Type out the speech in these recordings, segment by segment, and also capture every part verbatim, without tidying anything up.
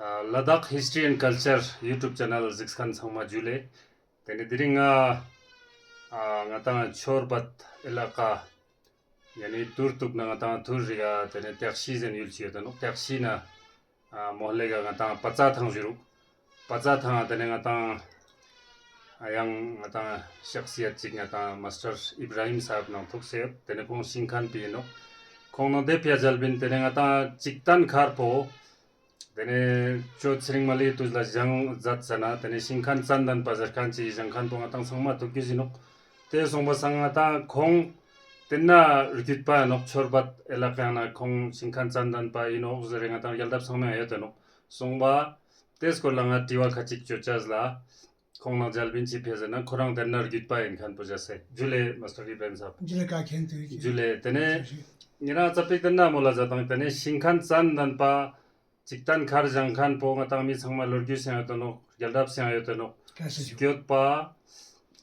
ལ་དྭགས་ཧིས་ཊི་རི་ཨེན་ཌ་ཀལ་ཅར་ཡུ་ཊུབ་ཅེ་ནལ་གཟིགས་མཁན་ཚང་མ་ཇུ་ལེ། དེ་ནས་དེ་རིང་ང་ང་ཏང་ཆོར་བད་ཨེ་ལ་ཀ་ཡ་ནི་ཏུར་ཏུག་ན་ང་ཏང་ཐུར་རི་ག་དེ་ནས་ཏེག་ཤི་ཟེར་ཡུལ་ཅིག་ཡོད་དེ་ནོག། ཏེག་ཤི་ན་མོ་ལེ་ག་ང་ཏང་པ་ཙ་ཐང་ཞུ་རུག། པ་ཙ་ཐང་དེ་ནས་ང་ཏང་ཡང་ང་ཏང་ཤག་སི་ཡད་ཅིག་ང་ཏང་མཱ་སྟར་ཨིབ་ར་ཧིམ་སཱབ་ནང་ཐུག་སེ་ཡོད། དེ་ནས་ཁོང་ཤིང་ཁན་པི་ཡིན་ནོག། ཁོང་ནང་དེ་ཕི་ཡ་ཇལ་བིན། དེ་ནས་ང་ཏང་ཅིག་ཏན་མཁར་པོ་དེ་ནས་ཅོ་ཚེ་རིང་མ་ལི་དུས་ལ་བཞེངས་མཛད་ཟེར་ན་དེ་ནས་ཤིང་ཁན་ཙན་དན་པ་ཟེར་ཁན་ཅིག་བཞེངས་ཁན་པོ་ང་ཏང་ཚང་མ་ཐུག་རྒྱུ་ཡིན་ནོག། དེ་སོང་པ་སང་ང་ཏང་ཁོང་དེ་ན་རྒྱུད་པ་ཡིན་ནོག། ཆོར་བད་ཨེ་ལ་ཀ་ན་ཁོང་ཤིང་ཁན་ཙན་དན་པ་ཡིན་ནོག་ཟེར་རེ་ང་ཏང་རྒྱལ་རབས་ཚང་མ་ཡོད་དེ་ནོག། སོང་པ་དེ་སྐོར་ལ་ང་དྲི་བ་ཁ་ཅིག་ཅོ་ཅས་ལ། ཁོང་ནང་ཇལ་བིན་ཅི་ཕེ་ཟེར་ན་ཁོ་རང་དེ་ན་རྒྱུད་པ་ཡིན་ཁན་པོ་ཇ་སེ། ཇུ་ལེ་མཱ་སྟར་ཨིབ་ར་ཧིམ་སཱབ། ཇུ་ལེ་ཀ་ཁེན་ཏུ་ཇུ་ལེ། དེ་ནས་ཉེ་རང་ཙ་པིག་དེ་ན་མོ་ལ་ཇ་དང་དེ་ནས་ཤིང་ཁན་ཙན་དན་པ་ཅིག་ཏན་མཁར་བཞེངས་ཁན་པོ་ང་ཏང་མི་ཚང་མ་ལོ་རྒྱུས་སེང་ཡོད་དེ་ནོག། རྒྱལ་རབས་སེང་ཡོད་དེ་ནོག། སྐྱོད་པ།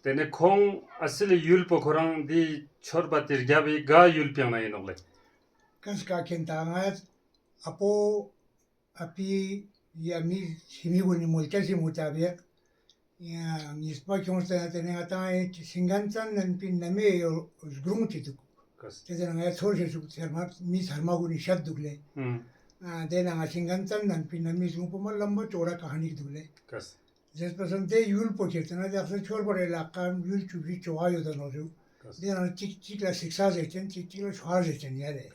དེ་ནས་ཁོང་ཨ་སི་ལི་ཡུལ་པོ་ཁོ་རང་འདི་ཆོར་བད་དེ་རྒྱབ་བི་ག་ཡུལ་པིང་ན་ཡིན་ནོག་ལེ། ཀ་ས་ཀ་ཁེན་ཏ་ང་ཨ་པོ་ཨ་པི་ཡ་མི་ཞི་མི་གུན་ནི་མོལ་ཀ་ཞིག་མོ་ཏ་བེག། ཡ་ངིས་པ་ཁྱོངས་ཏེ་ན་དེ་ནས་ང་ཏང་ཨེ་ཤིང་ཁན་ཙན་དན་པི་ན་མེ་ཡོ་སྒྲུང་ཅིག་འདུག། དེ་ཚེ་ན་ང་ཚོར་ཤེས་ཤུག་ཚེར་མ་མི་ཚར་མ་གུན་ནི་ཤད་འདུག་ལེ། དེ་ན་ང་ཤིང་ཁན་ཙན་དན་པི་ན་མེ་སྒྲུང་པོ་མ་ལམ་པ་ཅོག་ར་ཀ་ཧ་ནིག་འདུག་ལེ། ཟེར་པ་སང་དེ་ཡུལ་པོ་ཁྱེར་ཏེ་ན་དེ་ཨག་ས་ཆོར་བ་རེ་ལ་ཀ་ཡུལ་བཅུ་བཞི་ཅོ་བ་ཡོད་དོ་ནོ་ཞུ། དེ་ན་གཅིག་གཅིག་ལ་སིག་ས་ཟེར་ཅན་གཅིག་གཅིག་ལ་ཆོ་བ་ཟེར་ཅན་ཡ་རེ།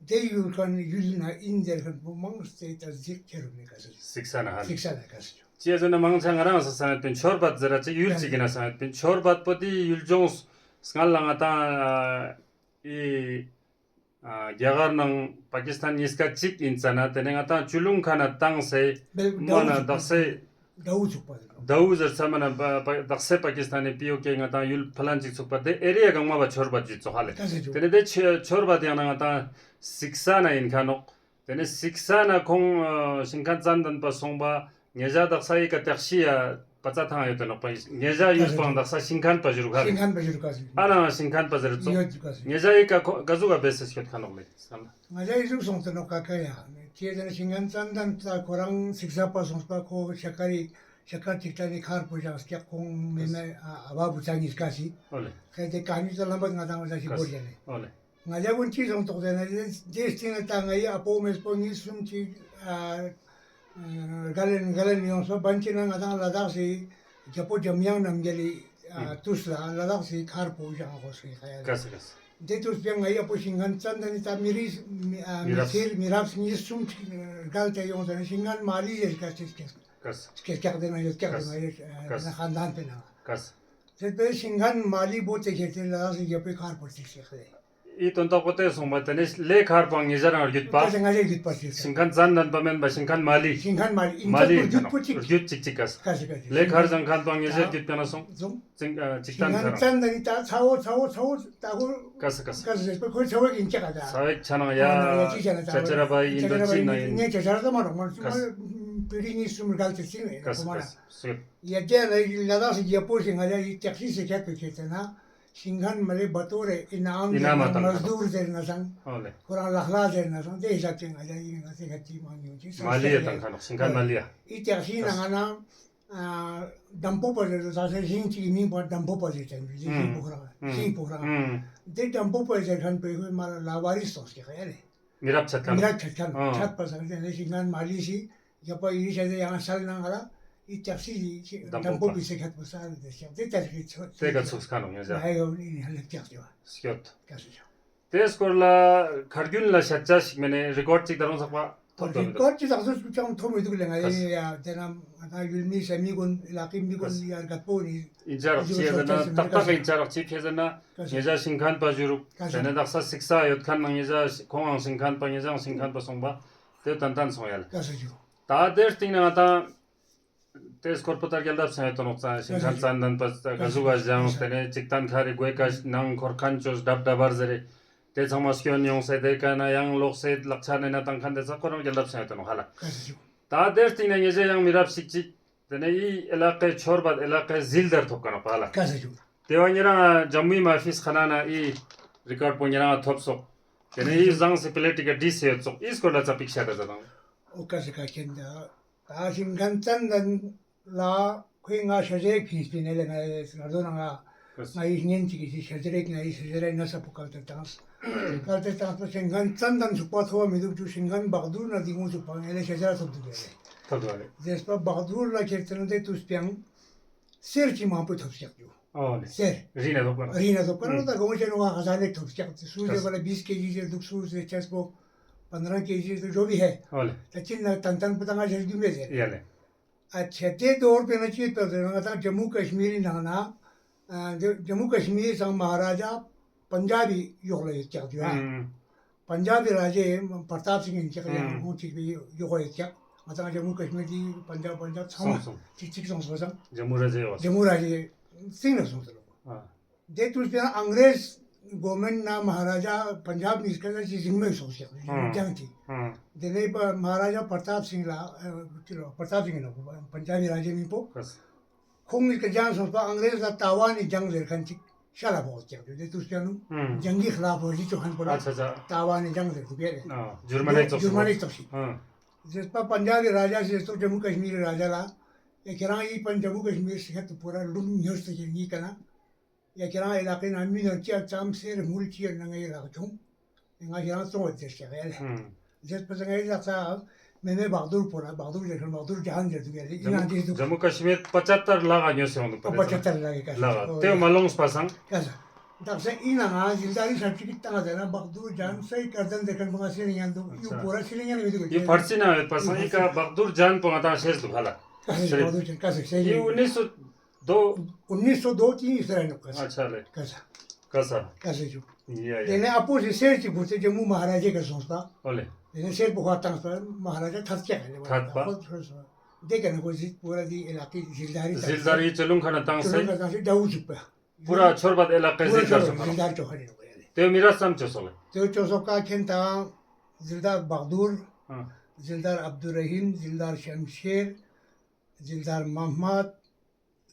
དེ་ཡུལ་ཁན་ཡུལ་ན་ཨིན་ཟེར་ཁན་པོ་མང་སྟེ་ད་ཟིག་ཁྱེར་རུ་མེད་ག་ཟེར། སིག་ས་ན་ཧ་ལེ། སིག་ས་ན་ག་ཟེར། ཅི་ཟེར་ན་མང་ཆེ་ང་རང་ས་ས་ཡོད་པིན་ཆོར་བད་ཟེར་ར་ཅིག་ཡུལ་ཅིག་ཡིན་ན་ས་ཡོད་པིན་ཆོར་བད་པོ་དེ་ཡུལ་ལྗོངས་སྔར་ལ་ང་ཏང་ཨི་རྒྱ་གར་ནང་པ་ཀི་སི་ཐན་གཉིས་ཀ་གཅིག་ཡིན་ཙ་ན་དེ་ནས་ང་ཏང་ཆུ་ལུང་ཁ་ན་བཏང་སེ་མ་ན་དག་སེ། ཟླ་བོ་ཚུགས་པ་ཟླ་བོ་ཟེར་ཚ་མ་ན་པ་པ་དག་སེ་པ་ཀི་སི་ཐན་ནི་པི་ཨོ་ཀེ་ང་ཏང་ཡུལ་ཕ་ལན་ཅིག་ཚུགས་པ་དེ་ཨེ་རི་ཡ་གང་མ་བ་ཆོར་བད་ཡུལ་ཚོགས་ཧ་ལེ། དེ་ནས་དེ་ཆོ་ཆོར་བད་ཡང་ན་ང་ཏང་སིག་ས་ན་ཡིན་ཁ་ནོག། དེ་ནས་སིག་ས་ན་ཁོང་ཤིང་ཁན་ཙན་དན་པ་སོང་པ། ཉེ་ཞ་དག་ས་ཡི་ཀ་ཏེག་ཤི་ཡ་པ་ཙ་ཐང་ཡོད་དེ་ནོག་པ། ཉེ་ཞ་ཡུལ་པང་དག་ས་ཤིང་ཁན་པ་ཞུ་རུ་ཁ་ལེ། ཤིང་ཁན་པ་ཞུ་རུ་ཁ་ལེ། ཨ་ན་ཤིང་ཁན་པ་ཟེར་ཙོ། ཉེ་ཞ་ཡི་ཀ་ཁོ་ག་ཟུག་ག་བེ་སེ་ཤོད་ཁ་ནོག་ལེ། ང་ཞ་ཡི་ཟུག་སོང་དེ་ནོག་ཀ་ཀ་ཡ། ཁྱེད་ཟེར་ན་ཤིང་ཁན་ཙན་དན་ད་ཁོ་རང་སིག་ས་པ་སོང་པ་ཁོ་ཤ་ཀ་རི་ཤ་ཀ་ཅིག་ཏ་ནི་ཁར་པོ་ཞག་སྐྱག་ཁོང་མེ་མེ་ཨ་བ་བུ་ཚ་ཉིས་ཀ་ཞིག། ཁ་དེ་ཀ་ནི་ཙ་ལམ་པ་ང་ཏང་ང་ཞ་ཞིག་བོར་ཡ་ལེ། ང་རྒྱལ་ཀུན་གཅིག་སོང་ཐོག་ཟེར་ན་དེ་སྟེང་ལ་ད་ང་ཡི་ཨ་པོ་མེས་པོ་གཉིས་གསུམ་གཅིག་ཨ་ག་ལེན་ག་ལེན་ཡོང་སོ་བན་གཅིག་ན་ང་དང་ལ་དྭགས་སི་རྒྱལ་པོ་འཇམ་དབྱངས་རྣམ་རྒྱལ་ལི་ཨ་དུས་ལ་ལ་དྭགས་སི་མཁར་བོ་ཞང་ཧོ་སི་ཁ་ཡ། ག་སི་ག་སི། དེ་དུས་པས་ང་ཡི་ཨ་པོ་ཤིང་ཁན་ཙན་དན་ནི་ད་མི་རིགས་མི་ཨ་མི་མི་རབས་སེར་མི་རབས་གཉིས་གསུམ་གཅིག་བརྒལ་ཏེ་ཡོང་ཟེར་ན་ཤིང་ཁན་མ་ལི་ཟེར་ག་སི་སྐད་སྐད་སྐད་སྐྱག་དེ་ན་ཡོད་སྐྱག་དེ་ན་ཡོད་ཁ་འདམ་དེ་ན། ག་སི། དེ་པས་ཤིང་ཁན་མ་ལི་བོ་དེ་ཁྱེར་ཏེ་ལ་དྭགས་སི་རྒྱལ་པོའི་མཁར་བོ་དེ་ཤེས་ཁ་ཡ། ཨི་དོན་དག་པོ་དེ་སོང་པ་དེ་ནས་ལས་མཁར་པང་ཉེ་ཞ་རང་བརྒྱུད་པ། ཀ་ས་ང་ཞ་བརྒྱུད་པ་ཞིག་ཤིང་ཁན་ཙན་དན་པ་མེན་པ་ཤིང་ཁན་མ་ལི། ཤིང་ཁན་མ་ལི་ཨིན་མ་ལི་ཙམ་བརྒྱུད་པོ་གཅིག་བརྒྱུད་གཅིག་གཅིག་ག་ས། ཀ་ས་ཀ་ས། ལས་མཁར་ཟང་ཁན་པང་ཉེ་ཞ་བརྒྱུད་པ་ན་སོང་། སོང་། ཙིང་ཨ་ཅིག་ཤིང་ཁན་ཙན་དན་ནི་ད་ཚ་བོ་ཚ་བོ་ཚ་བོ་ད་གོ། ཀ་ས་ཀ་ས། ཀ་ས་ས་པ་ཁོའི་ཚ་བོ་གིན་ཅག་ག་ད། ཚ་བོ་ཆ་ནང་ཡ། ཅི་ཆ་ན་ད་ཅ་ཅ་ར་པ་ཡིན་ད་ཅི་ན་ཡིན། ངས་ཅ་ཅ་ར་ད་མ་རོགས་མ་རོགས་ཚུ་མ་པི་རི་གཉིས་གསུམ་བརྒལ་ཏེ་ཅི་ན་ཡིན། ཀ་ས་ཀ་ས། ཡ་དེ་ལ་ལ་དྭགས་སི་རྒྱལ་པོ་ཞིག་ང་ཞ་ཡི་ཏེག་ཤི་ཟེར་ཁྱད་པོ་ཁྱེར་ཏེ་ན། ཤིང་ཁན་མ་ལི་བ་ཏོ་རེ་ཨི་ན་ཨམ་ཨི་ན་ཟེར་ན་མ་ཏང་མ་ཟ་དུར་ཟེར་ན་སང་། ཨོ་ལེ། ཁོ་རང་ལག་ལ་ཟེར་ན་སང་དེ་ཧི་སབ་ཅིག་ང་ཞ་ཡི་ང་ཚེ་ཁ་ཅིག་མང་ཉུང་ཅིག་མ་ལི་ཡ་ཏང་ཁ་ནོག་ཤིང་ཁན་མ་ལི་ཡ། ཨི་ཏེག་ཤི་ན་ང་ན་འདམ་པོ་པ་ཟེར་ཟ་ཟེར་ཤིང་ཅིག་གི་མིང་པ་འདམ་པོ་པ་ཟེར་ཅན་ཤིང་པོ་ཁོ་རང་ཤིང་པོ་ཁོ་རང་དེ་འདམ་པོ་པ་ཟེར་ཁན་པོ་ཁོའི་མ་ལ་ལ་བ་རི་སོང་ཟེར་ཁ་ཡ་ལེ། མི་རབས་ཆད་ཁ་མི་རབས་ཆད་ཁ་ཨང་ཆད་པ་སང་དེ་ནས་ཤིང་ཁན་མ་ལི་ཞིག་རྒྱབ་པ་ཡི་ཤ་དེ་ཡང་སལ་ནང་ང་ལ་ཡི་ཏེག་ཤི་ཡི་ཤི་འདམ་པོ་པི་སེ་ཁད་པོ་ས་རུ་དེ་ཤག་དེ་ཏེག་ཤི་ཚོ་དེ་ག་ཚུགས་ཁ་ནོ་ཡ་ཟ། ཡ་ཡོ་ནི་ཧ་ལེ་ཀྱག་ཅི་བ་སྐྱོད། ཀ་སུ་ཤག། དེ་སྐོར་ལ་ཁ་རྒྱུན་ལ་ཤད་ཅ་ཞིག་མེ་ནེ་རི་ཀོར་ཅིག་ད་རུང་ཚག་པ། ཐོབ་ཐོབ་མི་འདུག། རི་ཀོར་ཅི་ལག་སོ་ཅང་ཐོབ་མི་འདུག་ལེ། ང་ཡི་ཡ་དེ་ན་ང་ཡུལ་མི་ས་མི་གུན་ལག་གི་མི་གུན་ཡ་རྒད་པོ་ནི་ཨིན་ཅ་རག་ཅི་ཟེར་ན་ཏག་ཏག་ཨིན་ཅ་རག་ཅི་ཕེ་ཟེར་ན་ཉེ་ཞ་ཤིང་ཁན་པ་ཞུ་རུག། དེ་ནས་དག་ས་སིག་ས་ཡོད་ཁན་ནང་ཉེ་ཞ་ཁོང་ཨང་ཤིང་ཁན་པ་ཉེ་ཞ་ཨང་ཤིང་ཁན་པ་སོང་པ་དེ་ཏན་ཏན་སོང་ཡ་ལེ། ད་དེ་སྟིང་ནས་ང་ཏང་དེ་སྐོར་པོ་ད་རྒྱལ་རབས་སང་ཡོད་དོ་ནོག་ཙང་ཤིང་ཁན་ཙན་དན་པ་ག་ཟུག་ག་ཞང་དེ་ནས་ཅིག་ཏན་ཁ་རི་གོས་ཀ་ནང་འཁོར་ཁན་ཅོས་ཌབ་ཌ་བར་ཟེར་རེ། དེ་ཚང་མ་སྐྱོན་ཡོང་སེ་དེ་ཀ་ན་ཡང་ལོག་སེ་ལག་ཆ་ནས་ན་ཏང་ཁན་དེ་ཚ་ཁོ་རང་རྒྱལ་རབས་སང་ཡོད་དོ་ནོག་ཧ་ལ། ད་དེ་སྟིང་ནས་ཉེ་ཞ་ཡང་མི་རབས་ཤིག་ཅིག་དེ་ནས་ཨི་ཨེ་ལ་ཀའི་ཆོར་བད་ཨེ་ལ་ཀའི་ཟིལ་དར་ཐོབ་ཀ་ནོག་པ་ལ། དེ་བ་ཉེ་རང་ཇམ་མུའི་མ་ཕིས་ཁ་ན་ན་ཨི་རི་ཀར་པོ་ཉེ་རང་ཐོབ་སོག། དེ་ནས་ཨི་ཟང་སེ་པི་ལེ་ཊི་ཀ་ཌི་སེ་ཡོད་སོག། ཨི་སྐོར་ལ་ཙ་པིག་ཤད་ད་ཙ་དང་། ཨོ་ཀ་ས་ཀ་ཁེན་ད། ད་ཞིང་ཁན་ཙན་དན་ལ་ཁོས་ང་ཞ་ཟེར་ཕིན་སྤིན་ནས་ལས་ང་ལ་རྡོ་ན་ང་ང་ཡི་གཉེན་གཅིག་གིས་ཞ་ཟེར་ང་ཡི་ཞ་ཟེར་ན་ས་པོ་གལ་ཏེ་བཏང་། གལ་ཏེ་བཏང་པ་ཞིང་ཁན་ཙན་དན་ཚུགས་པ་ཐོབ་པ་མི་འདུག་ཅུ་ཞིང་ཁན་བག་དུར་ན་དེ་ངོ་ཚུགས་པ་ངས་ལས་ཞ་ཟེར་ཐོབ་འདུག་ལས། ཐོབ་འདུག་ལས། ཟེར་པ་བག་དུར་ལ་ཁྱེར་ཙན་དེ་དུས་པའང་གསེར་གྱི་མང་པོ་ཐོབ་ཤག་རྒྱུ། ཨོ་ལེ། གསེར། རི་ན་ཐོབ་ཀ་རི་ན་ཐོབ་ཀ་ཨུ། ད་གོང་ཆེན་ནོ་ཁ་ཟ་ནས་ཐོབ་ཤག་སུ་ཟེར་བ་ལ་བིས་ཀེ་ཇི་ཟེར་འདུག་སུ་ཟེར་ཆས་པོ་པན་དྲ་ཀེ་ཇི་ཟེར་འགྲོ་བི་ཧེ། ཨོ་ལེ། ད་ཅི་ན་ཏན་ཏན་པོ་ད་ང་ཞ་རྒྱུ་མེད་ཟེར། ཡ་ལེ། ཨ་ཆེ་དེ་དོར་པས་ན་ཅི་ཡོད་པ་ཟེར་ན་ད་ཇམ་མུ་ཀ་ཤི་མིར་ནང་ན། ཨ་ཇམ་མུ་ཀ་ཤི་མིར་སང་མ་ཧ་ར་ཇ་པན་ཇབ་ཡོག་ལ་ཡོད་ཀྱག་རྒྱུ་ཨ། ཨུམ། པན་ཇབ་ར་ཇེ་པར་ཏབ་སིང་ཡིན་ཀྱག་ཡང་ཧུང་ཅིག་པའི་ཡོག་ཡོད་ཀྱག་ང་ཚང་ཇམ་མུ་ཀ་ཤི་མིར་དེ་པན་ཇབ་པན་ཇབ་ཚང་མ་སོང་སོང་། ཅིག་ཅིག་སོང་སོང་སང་། ཇམ་མུ་ར་ཇེ་ཡོག་ཇམ་མུ་ར་ཇེ་སིང་ལ་སོང་ཟེར་ལོ། ཨ། དེ་དུས་དེ་ཨང་རེས་གོ་མེན་ན་མ་ཧ་ར་ཇ་པན་ཇབ་མི་སྐད་ཅིག་རིང་མོ་སོང་ཞིག་ཨུམ། ལྗང་ཅིག་ཨུམ། དེ་ནས་པ་མ་ཧ་ར་ཇ་པར་ཏབ་སིང་ལ་ཨ་ཅི་ལོ་པར་ཏབ་སིང་ལ་པན་ཇབ་ར་ཇེ་མི་པོ། ཁོང་གི་སྐད་ཅང་སོང་པ་ཨང་རེས་ལ་ཏ་ཝན་ནི་ཇང་ཟེར་མཁན་ཅིག་ཤ་ལ་བོག་ཀྱག་དེ་དུས་ཀྱང་ནུ། ཨུམ། ཇང་གི་ཁ་ལ་བོ་ཞིག་ཅོ་ཁན་པོ་ལ། ཨ་ཆ་ཆ། ཏ་ཝན་ནི་ཇང་ཟེར་དུ་བེ་རེ། ཨ། ཇར་མ་ནི་ཙོག་ཇར་མ་ནི་ཙོག་ཤིག་ཨ། ཟེར་པ་པན་ཇབ་གི་ར་ཇ་ཟེར་ཙོག་ཇམ་མུ་ཀ་ཤི་མིར་གི་ར་ཇ་ལ། ཨེ་ཁྱེད་རང་ཡི་པན་ཇམ་མུ་ཀ་ཤི་མིར་ཟེར་ཁན་དུ་པོ་ར་ལུང་ཉོར་ཟེར་གྱི་ངི་ཀ་ན། ཡ་ཁྱེད་རང་ཨེ་ལག་གི་ན་མི་ནང་ཅི་ཡ་ཙམ་སེར་མུལ་ཅི་ཡ་ན་ངའི་ལག་ཁྱུང་། ང་ཁྱེད་རང་བཙོང་བ་ཟེར་ཤག་ཡ་ལེ། ཨུམ། ཟེར་པ་ས་ངའི་ལག་ས་མེ་མེ་བག་དུར་པོ་ལ་བག་དུར་ཟེར་ཁན་བག་དུར་ཇན་ཟེར་དུ་ཡ་ལེ་ཨི་ནང་ཏི་དུ། ཇམ་མུ་ཀ་ཤི་མིར་པ་ཅ་ཏར་ལ་ག་ཉོ་སེ་ཡོང་འདུག་པ། པ་ཅ་ཏར་ལ་གི་ཀ་ལ་ག་ཏེ་མ་ལོངས་པ་སང་། ཀ་ས། དག་ས་ཨི་ན་ང་ཟིལ་དར་རི་ཧྲབ་ཅིག་གི་སྟངས་ཟེར་ན་བག་དུར་ཇན་སའི་ཀར་དན་ཟེར་ཁན་བོ་ང་སེ་ནི་ཡང་འདུག་ཡུ་པོ་ར་སེ་ནི་ཡང་མི་འདུག་ཡུ་ཕར་སི་ན་ཡོད་པ་སང་ཨི་ཀ་བག་དུར་ཇན་པོ་ང་ཏང་ཤེས་འདུག་ཧ་ལ། ཀ་ས་བག་དུར་ཇན་ཀ་ས་ཤེས་ཡི། ཨི་ཨུ་ནི་སོ། दो उन्नीस सौ दो तीन इस तरह नुकस। अच्छा ले। कसा। कसा। कसा जो। या, या। देने अपोजिट शेर की गुते जम्मू महाराजे का सोचता। ओले। देने शेर बहुत तंग पर महाराजा थक क्या है? थक पा। बहुत खुश हुआ। देखे ना कोई जी-, पूरा दी इलाके जिलदारी तंग जिलदारी से। चलूं खाना तंग से। चलूं खाना तंग से, डाऊ चुप है। पूरा छोर बात इलाके पूरा जिलदार छोर चुप है। जिलदार चुप है। ते मेरा सम चो सोले। तो चो सो का खेन था जिलदार बहादुर, हाँ। जिलदार अब्दुल रहीम, जिलदार शमशेर, जिलदार मोहम्मद,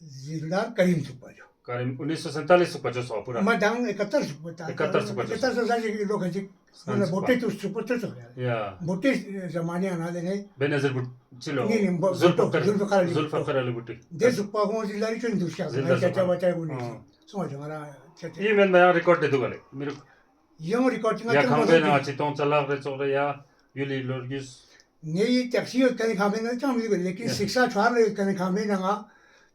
जिलदार करीम सुपा जो। करीम उन्नीस सौ सैंतालीस सुपा जो सो पूरा। मैं दांग इकहत्तर सुपा था। इकहत्तर सुपा जो। इकहत्तर सौ साल के लोग हैं जी। हाँ, मतलब सुपा। बोटे तो सुपा तो सो गया। या। बोटे जमाने आना देने। बेनजीर भुट-, चिलो। नहीं, नहीं, ब-, जुल्फिकार, जुल्फिकार अली भुट्टो। जुल्फिकार अली भुट्टो। दे सुपा को जिलदारी चुन दूसरा। जिलदार सुपा। चाचा बच्चा को नहीं। हाँ। समझ हमारा चाचा। ये मैंने बयां रिकॉर्ड दे दूंगा ले। मेरे को। ये रिकॉर्ड या खांबे ना चितों चला रे चोरे या। युली लोरगिस। ངའི་ཡི་ཏེག་སི་ཡོད་ཁན་ཁང་པའི་ནང་ཅང་མི་འདུག་ལེ་ཀིན་ཡ། ཤིག་ས་ཆུ་ཧར་ལ་ཡོད་ཁན་ཁང་པའི་ནང་ང་།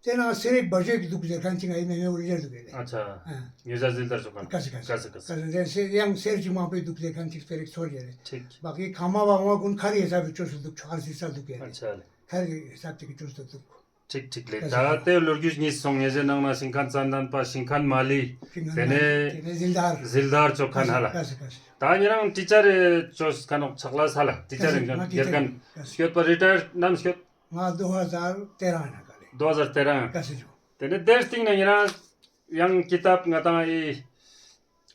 དེ་ནང་སེ་རེ་བ་ཞོད་ཀྱི་འདུག་ཟེར་ཁན་ཅིག་ང་ཡི་མེ་མེ་འུར་ཟེར་འདུག་ལེ། ཨ་ཆ། ཨ། ཉེ་ཆར་ཟིལ་དར་ཆོག་ཁན། ཀ་ས་ཀ་ས། ཀ་ས་ཀ་ས། ཀ་ས་ཟེར་སེ་ཡང་སེར་ཅིག་མང་པོ་འདུག་ཟེར་ཁན་ཅིག་སེ་རེ་ཚོར་ཡ་ལེ། ཐིག་ཐིག། བ་ཀི་ཁང་མ་བ་ང་ཀུན་ཁ་རེ་ས་བི་ཅོ་སུ་འདུག་ཆུ་ཧར་སི་ས་འདུག་ཡ་ལེ། ཨ་ཆ་ལེ། ཁ་རེ་ས་ཅིག་ཅོ་སུ་འདུག་ཁྲིག་ཁྲིག་ལེ། ད་ལྟའི་ལོ་རྒྱུས་གཉིས་སོང་ངེ་ཟེར་ནང་ན་ཞིང་ཁ་ཙན་དན་པ་ཞིང་ཁ་མ་ལི། ཞིང་ཁ་དེ་ནས་མ་ལི། དེ་ནས་ཟིལ་དར། ཟིལ་དར་ཅོ་ཁན་ཧ་ལ། ཀ་ས་ཀ་ས། ད་ཉེ་རང་ཊི་ཅར་ཅོས་ཁན་ནོག་ཆག་ལ་ས་ལ། ཊི་ཅར་ཀ་ས་ཡིན་ཁན་ང་ཊི་ཅར་དགེ་རྒན་ཀ་ས། སྐྱོད་པ་རི་ཊ་ཡར་ནམ་སྐྱོད། ང་दो हज़ार तेरह ན་ཀ་ལེ། दो हज़ार तेरह། ཀ་ས་ཅོ། དེ་ནས་དེར་སྟིང་ན་ཉེ་རང་ཡང་ཀི་ཏབ་ང་དང་ཨི།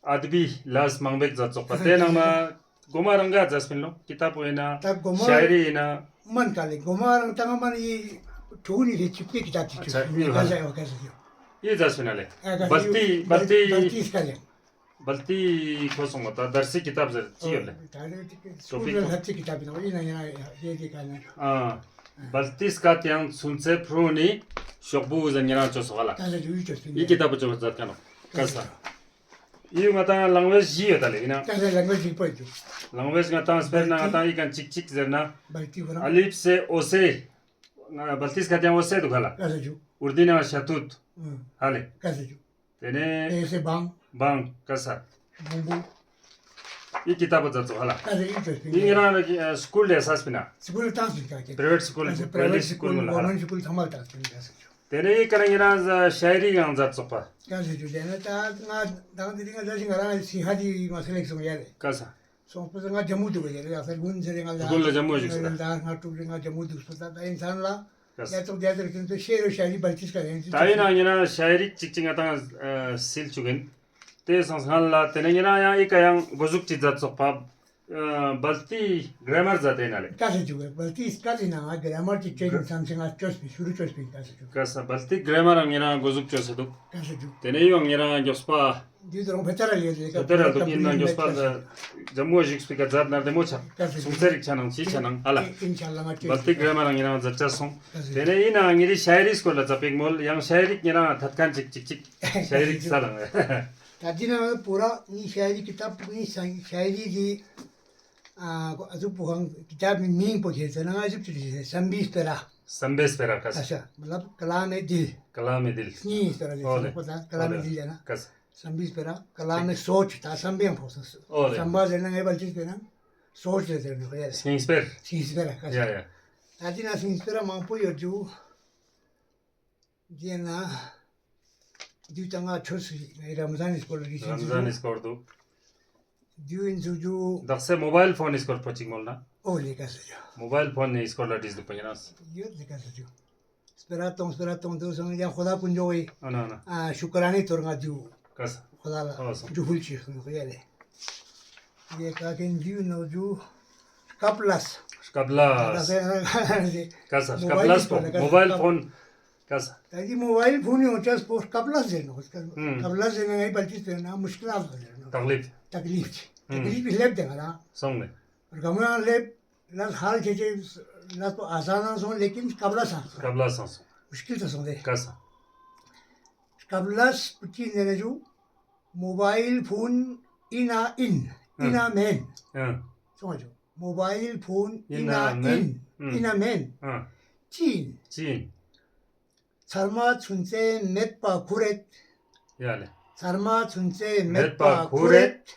ཨ་དི་བི་ལས་མང་པོ་ཞིག་མཛད་ཆོག་པ། དེ་ནང་ན་གོ་མ་རང་ག་མཛད་སྤིན་ལོ། ཀི་ཏབ་པོ་ཡིན་ན། ད་གོ་མ་ཤ་ཡི་རི་ཡིན་ན། མན་ག་ལེ། གོ་མ་རང་ད་ང་མ་ནི་ཕྲུ་གུ་ནི་རེ་ཆིག་པའི་ཀི་ཏབ་ཅིག་ཨ་ཆ་ཡོད། ག་ས་ཡོད། ག་ས་ཡོད། ཡི་མཛད་སྤིན་ལེ། ཨ་ག་ས་བལ་ཏི་ཡོད། བལ་ཏི། བལ་ཏི་སྐད་ལེ། བལ་ཏི་ཁོ་སོང་བ་ད་དར་སི་ཀི་ཏབ་ཟེར་ཅི་ཡོད་ལེ། ད་རེ་ཅིག་སྐུལ་ལ་ལྷ་ཅིག་ཀི་ཏབ་ཡིན་ནོ་ཡིན་ན་ཡིན་ན་ཡེ་དེ་ག་ན། ཨ། བལ་ཏི་སྐད་དེའང་ཚུན་ཚོད་ཕྲུ་གུ་ནི་ཤོག་བུ་ཟེར་ཉེ་རང་ཅོ་སོག་ལ། ག་ས་ཡོད་ཅོ་སྤིན་ཡི་ཀི་ཏབ་པོ་ཅོ་མཛད་ཁན་ནོ། ག་ས། ཡི་ང་དང་ལེང་ཝེཇ་བཞི་ཡོད་ད་ལེ་ཡིན་ན། ག་ས་ལེང་ཝེཇ་བཞི་པོ་ཡོད། ལེང་ཝེཇ་ང་དང་སྤེར་ན་ང་དང་ཡི་ག་ཅིག་ཅིག་ཟེར་ན། བལ་ཏི་ཁོ་རང་། ཨ་ལིབ་སེ་ཨོ་སེ། ང་བལ་ཏི་སྐད་དེའང་ཨོ་སེ་འདུག་ག་ལ། ག་ས་ཅོ། ཨུར་དུ་ན་ཤ་ཐུད། ཨུ། ཧ་ལེ། ག་ས་ཅོ། དེ་ནས། ཨེ་སེ་བང་། བང་། ག་ས། བོང་བུ། ཡི་ཀི་ཏབ་པོ་མཛད་ཆོག་ཧ་ལ། ག་ས་ཡི་ཅོ་སྤིན། ཡི་ཉེ་རང་ཨ་སྐུལ་ལས་ས་སྤིན་ན། སྐུལ་ལས་ཏང་སྤིན་ག་ཀེ། པྲའི་ཝེཊ་སྐུལ། ག་ས་པྲའི་ཝེཊ་སྐུལ་མོ་ལ་ཧ་ལ། གོ་མེན་སྐུལ་ཚང་མ་ལ་ཏང་སྤིན་ག་ས་ཅོ། དེ་ནས་ཡི་ཀ་ན་ཉེ་རང་ཤ་ཡི་རི་ཡང་མཛད་ཆོག་པ། ག་ས་ཅོ། དེ་ནས་ད་ང་དང་དེ་རིང་ང་ད་ཞིག་ང་རང་སི་ཧ་དི་མ་སེ་ལེགས་སོང་ཡ་ལེ། ག་ས། སོང་པ་ས་ང་ཇམ་མུ་འདུག་ག་ཡ་ལེ། ཡ་ས་དགུན་ཟེར་ང་ལ་དགུན་ལ་ཇམ་མུ་ཞིག་ཟེར། ང་ལ་ང་དྲུག་རེ་ང་ཇམ་མུ་འདུག་སོ་ད་ད་ཡིན་ཚང་ལ། ཡ་ཙོག་རྒྱ་ཚར་ཁྱོད་ཚོ་ཤེས་རོ་ཤ་རི་བལ་ཏིས་ཀ་ཡང་ཅི། ད་ཡིན་ན་ཉེ་རང་ཤ་རི་ཅིག་ཅིག་ང་དང་སིལ་བཅུག་ཡིན། དེ་སོང་སྔན་ལ་དེ་ནས་ཉེ་རང་ཡང་ཨི་ཀ་ཡང་འགོ་འཛུགས་ཅིག་མཛད་ཆོག་པ། བལ་ཏི་གྲེ་མར་མཛད་དེ་ན་ལེ། ག་ས་ཅུ་བལ་ཏི་སྐད་ཡིན་ན་ང་གྲེ་མར་ཅིག་ཅོ་ཡིན་བསམ་ཚེ་ང་ཅོས་པའི་ཤུ་རུ་ཅོས་པའི་ག་ས་ཅུ། ག་ས་བལ་ཏི་གྲེ་མར་ཉེ་རང་འགོ་འཛུགས་ཅོས་ས་འདུག་ག་ས་ཅུ། དེ་ནས་ཡང་ཉེ་རང་མགྱོགས་པ། འདི་དུ་རང་བེ་ཏ་ར་ལི་ཡོད་ལེ་ཀ་བེ་ཏ་ར་ལུ་ཨིན་ན་མགྱོགས་པ་ལ་ཇམ་མུ་བ་བཞུགས་པའི་ཀ་ཛར་ནར་དེ་མོ་ཆ་སུང་ཚེ་རིག་ཆ་ནང་ཅི་ཆ་ནང་ཨ་ལ། ཨིན་ཤ་ལ་ང་ཅི་བལ་ཏི་གྲ་མ་རང་ཡིན་ནང་ཛར་ཆ་སོང་། དེ་ནས་ཡིན་ནའང་ངེད་རི་ཤ་ཡི་རི་སྐོར་ལ་ཛ་པེག་མོལ་ཡང་ཤ་ཡི་རིག་ཉེ་རང་ཐད་ཁན་ཅིག་ཅིག་ཅིག་ཤ་ཡི་རིག་ས་ལ། ད་འདི་ན་པོ་ར་ངི་ཤ་ཡི་རི་ཀི་ཏབ་ངི་ཤ་ཡི་རི་གི་ཨ་ཨ་ཟུག་པོ་ཁང་ཀི་ཏབ་མིང་པོ་ཁྱེར་ཚེ་ན་ང་ཟུག་ཅི་རི་སམ་བི་སྤེ་ར། སམ་བི་སྤེ་ར་ཀ་ས། ཨ་ཤ་མ་ལབ་ཀ་ལ་མེ་དིལ། ཀ་ལ་མེ་དིལ། སྙིང་སྤེ་ར་ཟེར་ཨོ་ལེ། ཁོ་ད་ཀ་ལ་མེ་དིལ་ཡ་ན། ཀ་ས། སམ་བི་སྤེ་ར་ཀ་ལ་མེ་སོ་ཅི་ད་སམ་བི་ཡང་ཕོག་སོ། ཨོ་ལེ། སམ་བ་ཟེར་ན་ངའི་བལ་ཅི་ཟེར་ན་སོ་ཅི་ཟེར་ནོ་ཡ་ལེ། སྙིང་སྤེར། སྙིང་སྤེ་ར་ཀ་ས། ཡ་ཡ། ད་འདི་ན་སྙིང་སྤེ་ར་མང་པོ་ཡོད་རྒྱུ། དེ་ན། དུས་ད་ང་ཆོས་སུ་ངའི་རམ་ཟན་ནི་སྐོར་ལ་རི་ཤིན་རམ་ཟན་ནི་སྐོར་དུ། དུས་ཡིན་ཚུགས་རྒྱུ། དག་ས་མོ་བལ་ཕོན་ནི་སྐོར་ཕོ་ཅིག་མོལ་ན། ཨོ་ལེ་ཀ་ས་རྒྱུ། མོ་བལ་ཕོན་ནི་སྐོར་ལ་བྲིས་འདུག་པ་ཡིན་ན། ཡོད་ལེ་ཀ་ས་རྒྱུ། སྤེ་ར་གཏོང་སྤེ་ར་གཏོང་དུ་སོང་ཡང་ཁོ་ད་ཀུན་འཇོག་ཡི། ཨ་ན་ཨ་ན། ཨ་ཤུ་ཀ་ར་ནི་ཐོར་ང་རྒྱུ། ཀ་ས། ཁོ་ད་ལ་ཨོ་སོང་། རྒྱུ་ཧུལ་ཅིག་སོང་ཡ་ལེ། ཡེ་ཀ་ཀེན་རྒྱུ་ནོ་རྒྱུ། སྐབས་ལ། སྐབས་ལ། ཀ་ས་སྐབས་ལ་སྐོར་མོ་བལ་ཕོན། ཀ་ས། ད་འདི་མོ་བལ་ཕོན་ཡོང་ཆ་སྤོ་སྐབས་ལ་ཟེར་ནོ། ཨུམ། སྐབས་ལ་ཟེར་ན་ངའི་བལ་ཅི་ཟེར་ན་མུཤ་ཀི་ལ་ཟེར་ནོ། དག་ལིབ། དག་ལིབ་ཅི། ཨུམ། དག་ལིབ་ཅི་སླེབས་དེ་ང་རང་། སོང་ནས། རྒན་མོ་ཡང་སླེབས། ལ་ཧལ་ཆེ་ཆེ་ལ་སོ་ཨ་ས་ན་སོང་ལེ་ཀིན་སྐབས་ལ་སང་སོང་། སྐབས་ལ་སང་སོང་། མུཤ་ཀི་ལ་སོང་དེ། ཀ་ས། སྐབས་ལ་སྤུ་ཅི་ནེ་ན་ཇུ། མོ་བལ་ཕོན་ཨིན་ན་ཨིན། ཨིན་ན་མེན། ཨ། སོང་ང་ཇུ། མོ་བལ་ཕོན་ཨིན་ན་ཨིན། ཨིན་ན་མེན། ཨ། ཅི་ཨིན། ཅི་ཨིན། ཚར་མ་ཚུན་ཚེ་མེད་པ་ཁུ་རེད། ཡ་ལེ། ཚར་མ་ཚུན་ཚེ་མེད་པ་ཁུ་རེད།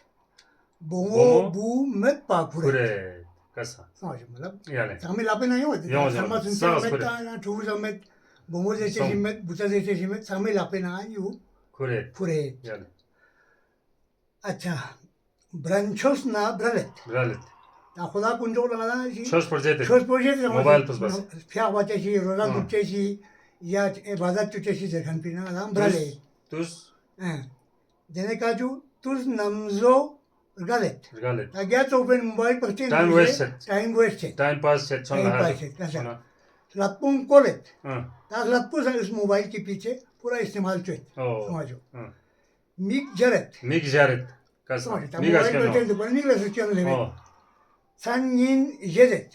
བུ་མོ་བུ་མེད་པ་ཁུ་རེད། ཁུ་རེད། ཀ་ས། སོང་ང་ཇུ་མ་ལབ། ཡ་ལེ། ཚང་མའི་ལག་པའི་ནང་ཡོང་བ་དེ། ཡོང་ཚང་མ་ཚུན་ཚེ་མེད་ད་ཡང་ཕྲུ་གུ་ཚང་མེད། བུ་མོ་ཟེར་ཆེ་ཞིག་མེད། བུ་ཚ་ཟེར་ཆེ་ཞིག་མེད། ཚང་མའི་ལག་པའི་ནང་ཡོད། ཁུ་རེད། ཁུ་རེད། ཡ་ལེ། ཨ་ཅག་བྲན་ཆོས་ན་བྲ་ལེད། བྲ་ལེད། ད་ཁོ་ད་ཀུན་འཇོག་ལ་ང་ད་ཞིག་ཆོས་པོ་རྗེ་དེ། ཆོས་པོ་རྗེ་དེ་མོ་བལ་ཕུས་པ་སེ། ཕྱག་བ་ཅེ་ཞིག་རོ་ལ་ཨ། འདུག་ཅེ་ཞིག་ཡ་ཨེ་བ་ཟ་ཅུ་ཅེ་ཞིག་ཟེར་མཁན་པི་ན་ང་ད་བྲ་ལེད། ཏུས། ཨ། དེ་ནས་ཀ་ཅུ་ཏུས་ནམ་བཟོ་རྒ་ལེད། རྒ་ལེད། ད་རྒྱ་ཙོག་པན་མོ་བལ་པར་ཅན་ཊའིམ་ཝེསྟ་བྱེད། ཊའིམ་ཝེསྟ་བྱེད། ཊའིམ་པཱས་བྱེད། ཆོན་ལ་ཧ་ཊའིམ་པཱས་བྱེད། ཀ་ས། ལ་པོང་ཀོ་ལེད། ཨ། ད་ལ་པོ་ས་ཨིས་མོ་བལ་གི་པི་ཆེ་པུ་ར་ཨིས་ཏེ་མལ་ཅོད། ཨོ། སོང་ང་ཇུ། ཨ། མིག་བཞར་རེད། མིག་བཞར་རེད། ཀ་ས། ད་མིག་ག་མོ་བལ་སྐྱོན་ནོ། ཅན་དུ་པར་མིག་ལ་སུ་སྐྱོན་ལེ་མེད། ཨོ། མཚན་ཉིན་བཞེས་རེད།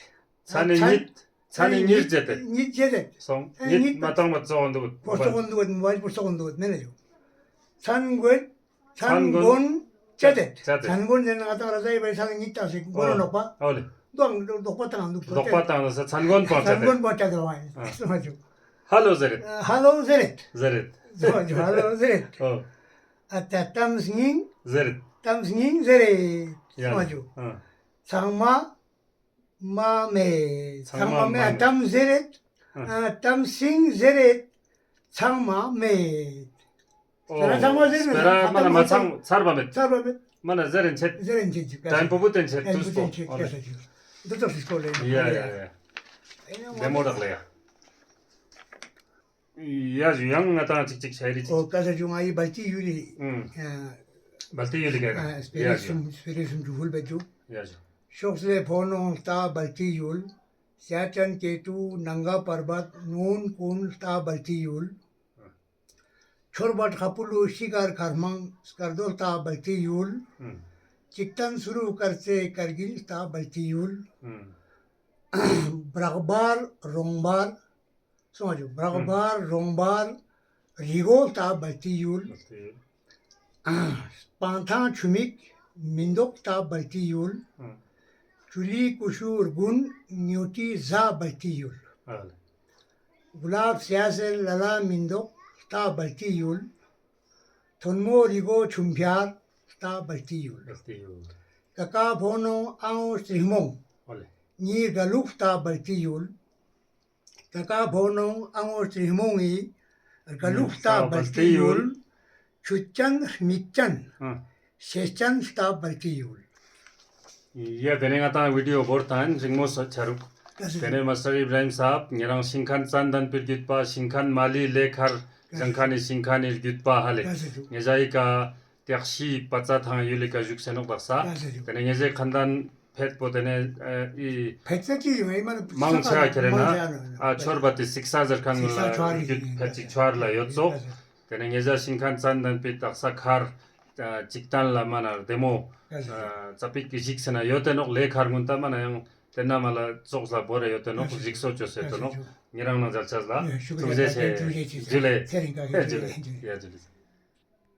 ཚ་ནི་ཉིད། ཚ་ནི་ཉིད་བྱེད་དེ། ཉིད་བྱེད་དེ། སོང་། ཨེ་ཉིད་ཉིད་མ་བཏང་བ་ཙོག་འདུག་པོ་ཙོག་འདུག་མོ་བལ་པོ་ཙོག་འདུག་མེད་ལ་ཡོད། མཚན་མགོན། མཚན་མཚན་མགོན། མགོན་བྱེད་དེ། བྱེད་དེ། མཚན་མགོན་ཟེར་ན་ང་ཏང་ར་ཟ་ཡི་བའི་མཚན་ཉིད་བཏང་ཞིག་མགོན་ཨོ། ནོག་པ། ཨོ་ལེ། འདོག་འདོག་པ་བཏང་འདུག་འདོག་པ་བཏང་ས་མཚན་མགོན་པོ་བྱེད་མཚན་དེ། མགོན་པོ་བྱེད་དེ་བ་ཨ། སོང་ང་ཇུ། ཧ་ལོ་ཟེར་རེད། ཧ་ལོ་ཟེར་རེད། ཟེར་རེད། སོང་ང་ཇུ་ཧ་ལོ་ཟེར་རེད། ཨོ། ཨ་ད་གཏམ་སྙིང་། ཟེར་རེད། གཏམ་སྙིང་ཟེར་རེད། ཡ་སོང་ང་ཇུ། ཨ། ཚང་མ། མ་མེད། ཚང་མ་མ་མེད། གཏམ་ཟེར་རེད། ཨ། ཨ། གཏམ་སྙིང་ཟེར་རེད། ཚང་མ་མེད། ཨོ། སྤེ་ར་ཚང་མ་ཟེར་རེད། སྤེ་ར་མ་ན་མ་ཚང་ཚར་བ་མེད། ཚར་བ་མེད། མ་ན་ཟེར་རེན་ཆེད། ཟེར་རེན་ཆེད་ཅིག་ཀ་ས། ཏན་པོ་བུ་ཏན་ཆེད་ཏན་པོ་ཏུས་པོ། ཏན་ཆེད་ཨོ་ཀ་ལེ། ས་ཅིག་འདི་ཙོག་ཞིག་སྐོར་ལེ། ཡ་ཡ་ཡ། ཨེ་ན་བདེ་མོ་རག་ལེ་ཡ། ཡ་ཞུ་ཡང་ང་ཏང་ཅིག་ཅིག་ཤ་རི་ཅིག་ཨོ་ཀ་ས་ཞུ་ང་ཡི་བལ་ཏི་ཡུལ་ལི། ཨུམ། ཨ། བལ་ཏི་ཡུལ་ལི་ག་ཨ། སྤེ་ར་ཡ་ཞུ། སུམ་སྤེ་ར་སུམ་ཅུ་ཧུལ་བེ་ཅུ། ཡ་ཞུ། ཤོག་སེ་ཕོ་ནོང་ལྟ་བལ་ཏི་ཡུལ། སེ་ཅན་ཀེ་ཏུ་ནང་ག་པར་བད་ནོན་ཀུན་ལྟ་བལ་ཏི་ཡུལ། ཨ། ཆོར་བད་ཁ་པུ་ལུ་ཤི་གར་ཁར་མང་སྐར་རྡོ་ལྟ་བལ་ཏི་ཡུལ། ཨུམ། ཅིག་ཏན་སུ་རུ་དཀར་རྩེ་དཀར་གིལ་ལྟ་བལ་ཏི་ཡུལ། ཨུམ། བྲག་བར་རོང་བར། སོང་ང་ཇུ། བྲག་ཨུམ། བར་རོང་བར་རི་གོ་ལྟ་བལ་ཏི་ཡུལ། བལ་ཏི་ཡུལ། སྤང་ཐང་ཆུ་མིག་མི་མདོག་ལྟ་བལ་ཏི་ཡུལ། ཨུམ། ཆུ་ལི་ཀུ་ཤུ་དགུན་ཉོ་ཏི་ཟ་བལ་ཏི་ཡུལ། ཨ་ལེ། གུ་ལབ་སེ་ཡ་སེ་ལ་ལ་མི་མདོག་ལྟ་བལ་ཏི་ཡུལ། ཐོན་མོ་རི་གོ་ཆུམ་ཕྱར་ལྟ་བལ་ཏི་ཡུལ། བལ་ཏི་ཡུལ། ཀ་ཀ་ཕོ་ནོང་ཨ་ངོ་སྤྲིན་མོང་། ཨོ་ལེ། ཉི་དགའ་ལུག་ལྟ་བལ་ཏི་ཡུལ། ཀ་ཀ་ཕོ་ནོང་ཨ་ངོ་སྤྲིན་མོང་ངི་དགའ་ལུག་ལྟ་བལ་ཏི་ཡུལ། ཆུ་ཅན་མིག་ཅན། ཨ། ཤེས་ཅན་ལྟ་བལ་ཏི་ཡུལ། ཡ་དེ་ནས་ང་ཏང་བི་ཌི་ཡོ་བོར་དང་རིང་མོ་ས་ཆ་རུག་ཀ་ས། དེ་ནས་མ་སྟར་ཨིབ་ར་ཧིམ་སཱབ་ཉེ་རང་ཤིང་ཁན་ཙན་དན་པིར་རྒྱུད་པ་ཤིང་ཁན་མ་ལི་ལེ་ཁར་ཀ་ས། ཇང་ཁན་ནི་ཤིང་ཁན་ནི་རྒྱུད་པ་ཧ་ལེ། ཀ་ས་ཞུ། ཉེ་ཞ་ཡི་ཀ་ཏེག་ཤི་པ་ཙ་ཐང་ཡུལ་ལི་ཀ་བཞུགས་སེ་ནོག་དག་ས། ཀ་ས་ཞུ། དེ་ནས་ཉེ་ཞའི་ཁན་དན་ཕེད་པོ་དེ་ནས་ཨི་ཕེད་ཙ་ཅི་ཡོད་ཨི་མ་མང་ཆེ་བ་ཁྱེར་ན་མང་ཆེ་བ་ཨ་ཆོར་བ་དེ་སིག་ས་ཟེར་ཁན་སིག་ས་ལ་ཆོར་རྒྱུད་ཕེད་ཅིག་ཆོར་ལ་ཡོད་ཙོག་ཀ་ས། དེ་ནས་ཉེ་ཞ་ཤིང་ཁན་ཙན་དན་པི་དག་ས་ཁར་ ཨ་ཅིག་ཏན་ལ་མ་ན་རྡེ་མོ་ཨ་ཙ་པིག་གི་ཞིག་སེ་ན་ཡོད་དེ་ནོག། ལས་ཁར་གུན་ད་མ་ན་ཡང་དེ་ན་མ་ལ་ཙོགས་ལ་བོ་རེ་ཡོད་དེ་ནོག། ཞིག་གསོ་ཅོ་སེ་དེ་ནོག། ཉེ་རང་ནང་མཇལ་ཆ་ལ་ཐུགས་རྗེ་ཆེ། ཇུ་ལེ། ཇུ་ལེ། ཡ་ཇུ་ལེ།